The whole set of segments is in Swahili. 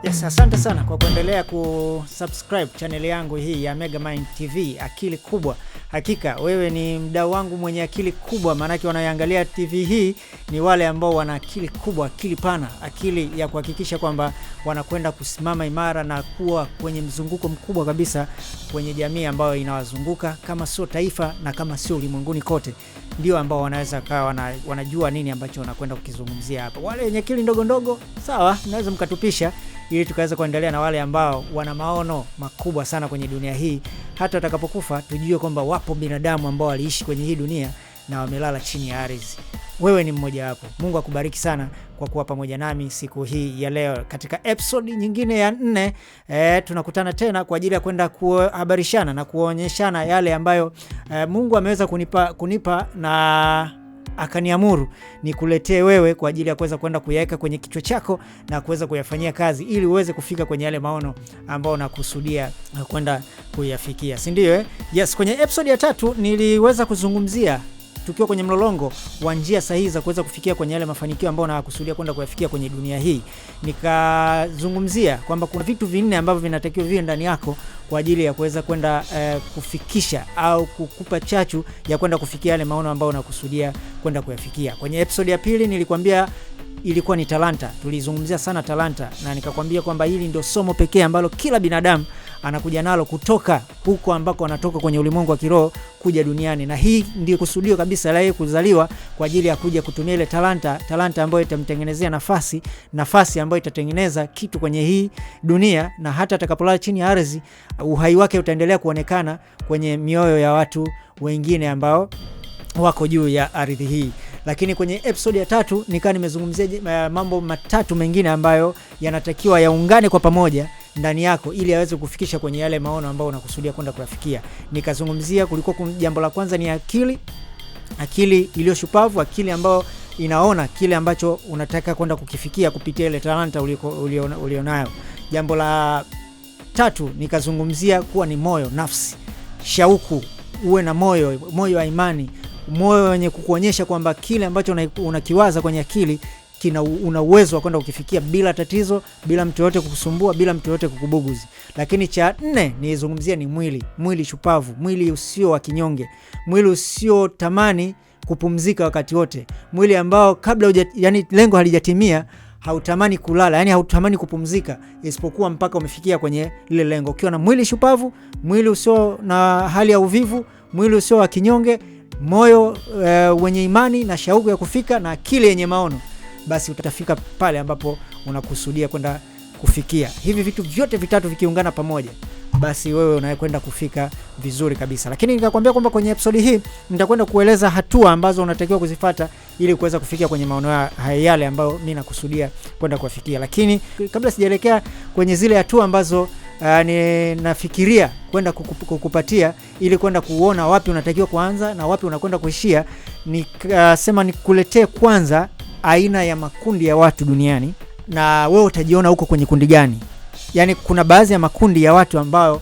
Yes, asante sana kwa kuendelea kusubscribe channel yangu hii ya Megamind TV, akili kubwa. Hakika wewe ni mdau wangu mwenye akili kubwa, maanake wanaoangalia TV hii ni wale ambao wana akili kubwa, akili pana, akili ya kuhakikisha kwamba wanakwenda kusimama imara na kuwa kwenye mzunguko mkubwa kabisa kwenye jamii ambayo inawazunguka, kama sio taifa na kama sio ulimwenguni kote, ndio ambao wanaweza kawa wanajua nini ambacho wanakwenda kukizungumzia hapa. Wale wenye akili ndogo ndogo, sawa, naweza mkatupisha ili tukaweza kuendelea na wale ambao wana maono makubwa sana kwenye dunia hii, hata watakapokufa tujue kwamba wapo binadamu ambao waliishi kwenye hii dunia na wamelala chini ya ardhi. Wewe ni mmoja wapo. Mungu akubariki sana kwa kuwa pamoja nami siku hii ya leo katika episode nyingine ya 4. Tunakutana tena kwa ajili ya kwenda kuhabarishana na kuonyeshana yale ambayo Mungu ameweza kunipa na akaniamuru nikuletee wewe kwa ajili ya kuweza kwenda kuyaweka kwenye kichwa chako na kuweza kuyafanyia kazi ili uweze kufika kwenye yale maono ambayo unakusudia kwenda kuyafikia, si ndio? Yes, kwenye episode ya 3 niliweza kuzungumzia tukiwa kwenye mlolongo wa njia sahihi za kuweza kufikia kwenye yale mafanikio ambayo unakusudia kwenda kuyafikia kwenye dunia hii. Nikazungumzia kwamba kuna vitu vinne ambavyo vinatakiwa viwe ndani yako kwa ajili ya kuweza kwenda kufikisha au kukupa chachu ya kwenda kufikia yale maono ambayo unakusudia kwenda kuyafikia. Kwenye episode ya 2 nilikwambia ilikuwa ni talanta. Tulizungumzia sana talanta na nikakwambia kwamba hili ndio somo pekee ambalo kila binadamu anakuja nalo kutoka huko ambako anatoka kwenye ulimwengu wa kiroho kuja duniani, na hii ndio kusudio kabisa la yeye kuzaliwa kwa ajili ya kuja kutumia ile talanta ambayo itamtengenezea nafasi ambayo itatengeneza kitu kwenye hii dunia, na hata atakapolala chini ya ardhi uhai wake utaendelea kuonekana kwenye mioyo ya watu wengine ambao wako juu ya ardhi hii. Lakini kwenye episode ya 3 nikaa nimezungumzia mambo matatu mengine ambayo yanatakiwa yaungane kwa pamoja ndani yako ili yaweze kufikisha kwenye yale maono ambayo unakusudia kwenda kuyafikia. Nikazungumzia kulikuwa jambo la kwanza ni akili, akili iliyoshupavu, akili ambayo inaona kile ambacho unataka kwenda kukifikia kupitia ile talanta ulionayo. Jambo la 3 nikazungumzia kuwa ni moyo, nafsi, shauku, uwe na moyo wa imani, moyo wenye kukuonyesha kwamba kile ambacho unakiwaza kwenye akili kina una uwezo wa kwenda kukifikia bila tatizo, bila mtu yote kukusumbua, bila mtu yote kukubuguzi. Lakini cha 4 nilizungumzia ni mwili, mwili shupavu, mwili usio wa kinyonge, mwili usio tamani kupumzika wakati wote, mwili ambao kabla yani lengo halijatimia hautamani kulala, yani hautamani kupumzika isipokuwa mpaka umefikia kwenye lile lengo. Ukiwa na mwili shupavu, mwili usio na hali ya uvivu, mwili usio wa kinyonge, moyo wenye imani na shauku ya kufika na akili yenye maono, basi utafika pale ambapo unakusudia kwenda kufikia. Hivi vitu vyote vitatu vikiungana pamoja, basi wewe unakwenda kufika vizuri kabisa. Lakini nikakwambia kwamba kwenye episode hii nitakwenda kueleza hatua ambazo unatakiwa kuzifuata ili kuweza kufikia kwenye maono yale ambayo mimi nakusudia kwenda kufikia. Lakini kabla sijaelekea kwenye zile hatua ambazo ninafikiria kwenda kukupatia ili kwenda kuona wapi unatakiwa kuanza na wapi unakwenda kuishia, nikasema nikuletee kwanza aina ya makundi ya watu duniani na wewe utajiona huko kwenye kundi gani. Yani kuna baadhi ya makundi ya watu ambao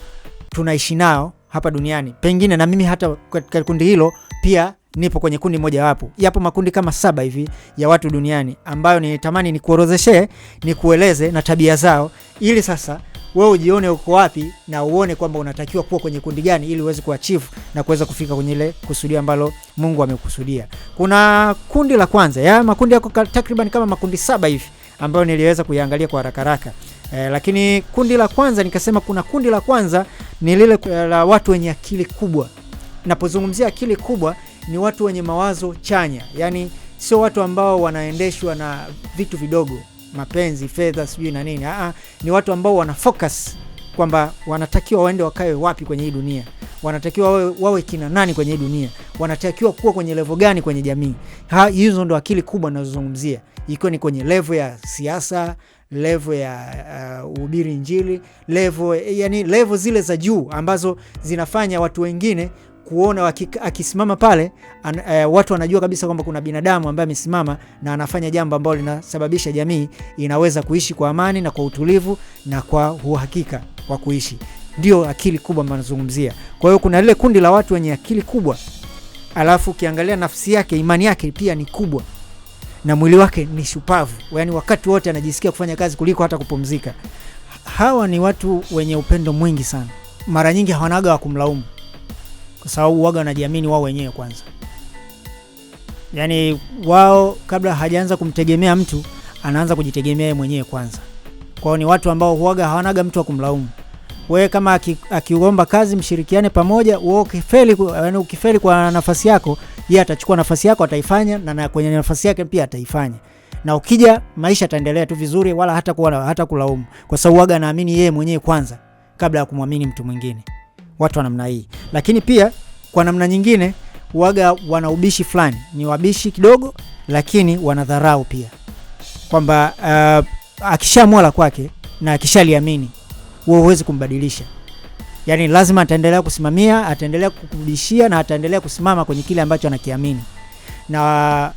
tunaishi nao hapa duniani, pengine na mimi hata katika kundi hilo pia nipo kwenye kundi moja wapo. Yapo makundi kama 7 hivi ya watu duniani ambayo nitamani nikuorodheshe, nikueleze na tabia zao, ili sasa wewe ujione uko wapi na uone kwamba unatakiwa kuwa kwenye kundi gani ili uweze kuachieve na kuweza kufika kwenye ile kusudio ambalo Mungu amekusudia. Kuna kundi la kwanza, ya makundi yako takriban kama makundi 7 hivi ambayo niliweza kuiangalia kwa haraka haraka. Lakini kundi la kwanza nikasema kuna kundi la kwanza ni lile la watu wenye akili kubwa. Napozungumzia akili kubwa ni watu wenye mawazo chanya, yani sio watu ambao wanaendeshwa na vitu vidogo, mapenzi, fedha, sijui na nini. Ni watu ambao wana focus kwamba wanatakiwa waende wakae wapi kwenye hii dunia, wanatakiwa wawe kina nani kwenye hii dunia, wanatakiwa kuwa kwenye level gani kwenye jamii. Hizo ndo akili kubwa ninazozungumzia, ikiwa ni kwenye level ya siasa, level ya uhubiri injili, level yani level zile za juu ambazo zinafanya watu wengine kuona akisimama pale watu wanajua kabisa kwamba kuna binadamu ambaye amesimama na anafanya jambo ambalo linasababisha jamii inaweza kuishi kwa amani na kwa utulivu na kwa uhakika wa kuishi. Ndio akili kubwa ninazungumzia. Kwa hiyo kuna lile kundi la watu wenye akili kubwa, alafu ukiangalia nafsi yake, imani yake pia ni kubwa na mwili wake ni shupavu, yani wakati wote anajisikia kufanya kazi kuliko hata kupumzika. Hawa ni watu wenye upendo mwingi sana. Mara nyingi hawanaga wa kumlaumu, kwa sababu waga wanajiamini wao wenyewe kwanza. Yaani wao kabla hajaanza kumtegemea mtu, anaanza kujitegemea yeye mwenyewe kwanza. Kwa hiyo ni watu ambao huaga hawanaga mtu wa kumlaumu. Wewe kama akiomba kazi mshirikiane pamoja, wewe ukifeli, yaani ukifeli kwa nafasi yako, yeye atachukua nafasi yako ataifanya, na kwenye nafasi yake pia ataifanya. Na ukija maisha yataendelea tu vizuri, wala hata kulaumu, kwa sababu huaga anaamini yeye mwenyewe kwanza kabla ya kumwamini mtu mwingine. Watu wa namna hii. Lakini pia kwa namna nyingine huaga wana ubishi fulani, ni wabishi kidogo, lakini wanadharau pia. Kwamba akishaamua la kwake na akishaliamini, wewe huwezi kumbadilisha. Yaani lazima ataendelea kusimamia, ataendelea kukubishia na ataendelea kusimama kwenye kile ambacho anakiamini. Na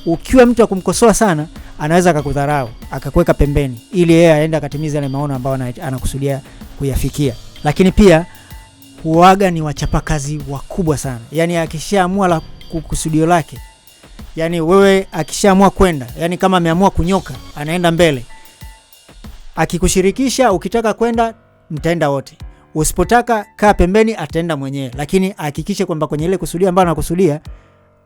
ukiwa mtu wa kumkosoa sana, anaweza akakudharau, akakuweka pembeni ili yeye aende akatimize yale maono ambayo anakusudia kuyafikia. Lakini pia huaga ni wachapakazi wakubwa sana. Yaani akishaamua la kusudio lake, yaani wewe akishaamua kwenda, yaani kama ameamua kunyoka, anaenda mbele. Akikushirikisha ukitaka kwenda, mtaenda wote. Usipotaka kaa pembeni, ataenda mwenyewe. Lakini hakikishe kwamba kwenye ile kusudia ambayo anakusudia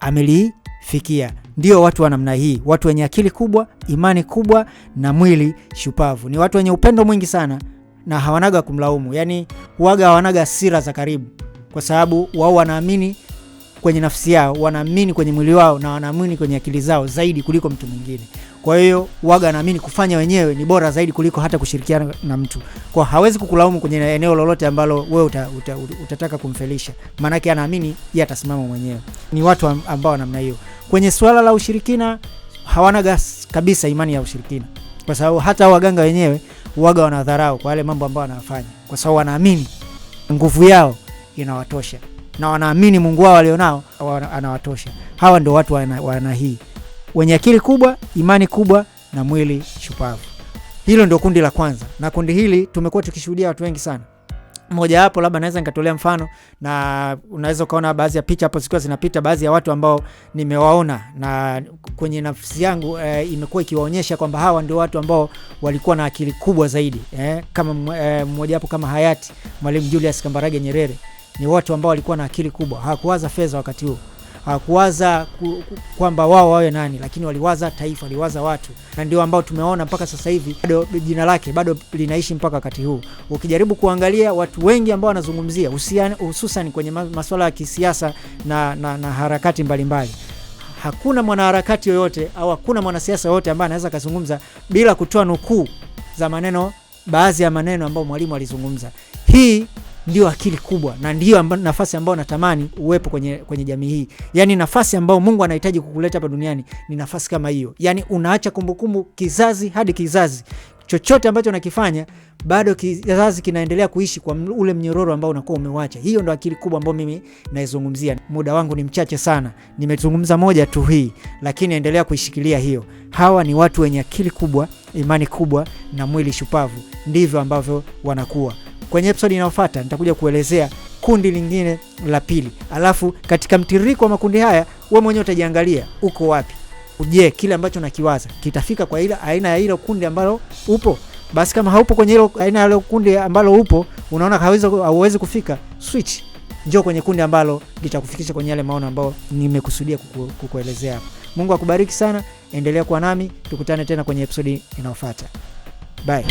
amelifikia. Ndio watu wa namna hii, watu wenye akili kubwa, imani kubwa na mwili shupavu. Ni watu wenye upendo mwingi sana na hawanaga kumlaumu. Yaani huaga hawanaga hasira za karibu, kwa sababu wao wanaamini kwenye nafsi yao, wanaamini kwenye mwili wao na wanaamini kwenye akili zao zaidi kuliko mtu mwingine. Kwa hiyo huaga anaamini kufanya wenyewe ni bora zaidi kuliko hata kushirikiana na mtu. Kwa hawezi kukulaumu kwenye eneo lolote ambalo wewe utataka kumfelisha. Maana yake anaamini yeye atasimama mwenyewe. Ni watu ambao namna hiyo. Kwenye swala la ushirikina hawana kabisa imani ya ushirikina, kwa sababu hata waganga wenyewe huaga wanadharau kwa yale mambo ambayo wanafanya, kwa sababu wanaamini nguvu yao inawatosha na wanaamini Mungu wao alionao anawatosha. Hawa ndio watu wana hii, wenye akili kubwa, imani kubwa na mwili shupavu. Hilo ndio kundi la kwanza, na kundi hili tumekuwa tukishuhudia watu wengi sana. Mmoja wapo labda naweza nikatolea mfano, na unaweza ukaona baadhi ya picha hapo zikiwa zinapita, baadhi ya watu ambao nimewaona na kwenye nafsi yangu imekuwa ikiwaonyesha kwamba hawa ndio watu ambao walikuwa na akili kubwa zaidi. Kama mmoja wapo kama hayati Mwalimu Julius Kambarage Nyerere, ni watu ambao walikuwa na akili kubwa. Hawakuwaza fedha wakati huo, hawakuwaza kwamba wao wawe nani, lakini waliwaza taifa, waliwaza watu, na ndio ambao tumeona mpaka sasa hivi bado jina lake bado linaishi mpaka wakati huu. Ukijaribu kuangalia watu wengi ambao wanazungumzia hususan kwenye masuala ya kisiasa na harakati mbalimbali, hakuna mwanaharakati yoyote au hakuna mwanasiasa yoyote ambaye anaweza kuzungumza bila kutoa nukuu za maneno, baadhi ya maneno ambayo Mwalimu alizungumza. Hii ndio akili kubwa na ndio nafasi ambayo natamani uwepo kwenye jamii hii. Yaani nafasi ambayo Mungu anahitaji kukuleta hapa duniani ni nafasi kama hiyo. Yaani unaacha kumbukumbu kizazi hadi kizazi. Chochote ambacho unakifanya bado kizazi kinaendelea kuishi kwa ule mnyororo ambao unakuwa umewacha. Hiyo ndio akili kubwa ambayo mimi naizungumzia. Muda wangu ni mchache sana. Nimezungumza moja tu hii, lakini endelea kuishikilia hiyo. Hawa ni watu wenye akili kubwa, imani kubwa na mwili shupavu. Ndivyo ambavyo wanakuwa. Kwenye episode inayofuata nitakuja kuelezea kundi lingine la pili. Alafu katika mtiririko wa makundi haya wewe mwenyewe utajiangalia uko wapi. Je, kile ambacho unakiwaza kitafika kwa ile aina ya ile kundi ambalo upo? Basi kama haupo kwenye ile aina ya ile kundi ambalo upo, unaona hauwezi kufika, switch, njoo kwenye kundi ambalo litakufikisha kwenye yale maono ambayo nimekusudia kukuelezea hapa. Mungu akubariki sana, endelea kuwa nami, tukutane tena kwenye episode inayofuata. Bye.